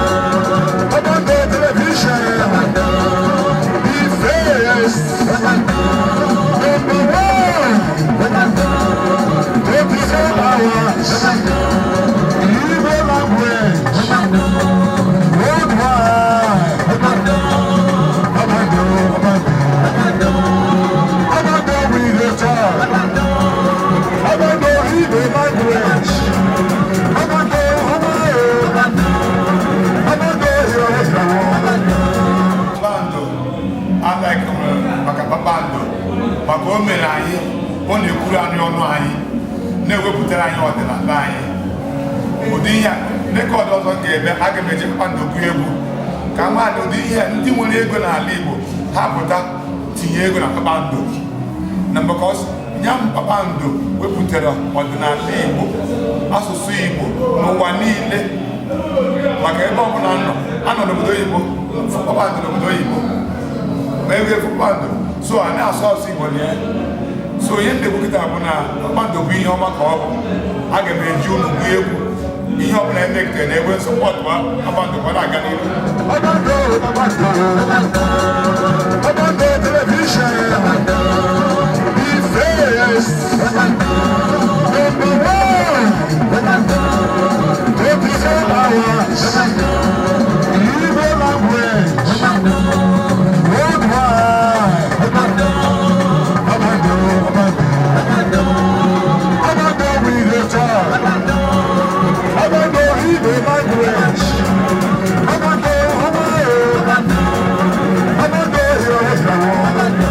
Kpakpando Television, the first, number one, 24 hours, Igbo language, worldwide. Kpakpando, Kpakpando, Kpakpando, we dey talk. Kpakpando Igbo language. Kpakpando, Kpakpando, Kpakpando, Kpakpando alaghị maka Kpakpando, maka o mere anyị, ọ na-ekwuru anyị ọnụ anyị, na-ewepụtara anyị ọdịnala anyị. Ụdị ihe a record ọzọ m ga-eme, aga m eji Kpakpando gụọ egwu ka mmadụ. Ụdị ihe a, ndị nwere ego n'ala Igbo, ha pụta tinye ego na Kpakpando na because ya m Kpakpando wepụtara ọdịnala Igbo, asụsụ Igbo n'ụwa niile, maka ebe ọbụla nọ, anọ n'obodo oyibo fụ Kpakpando, n'obodo oyibo ma ego efu Kpakpando, so a na-asụ asụsụ Igbo na ya. So ihe ndị kịta bụ na Kpakpando bụ ihe ọma ka ọ bụ. Aga m eji unu gụọ egwu, ihe ọbụla emegidere na egwe support Kpakpando ka ọ na-aga n'ihu. Kpakpando, Kpakpando, Kpakpando Television, the first, number one, 24 hours, Igbo language, worldwide. Kpakpando, Kpakpando, Kpakpando, we dey talk. Kpakpando Igbo language. Kpakpando, Kpakpando, Kpakpando,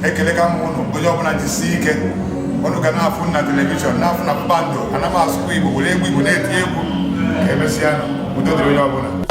Ekele ka m ụnụ, onye ọbụla jisie ike. Ụnụ ga na-afụ na television, na-afụ na Kpakpando. Ana m asụkwa Igbo, were egwu Igbo na-eti egwu. Ka emesịa, udo dịrị onye ọbụla.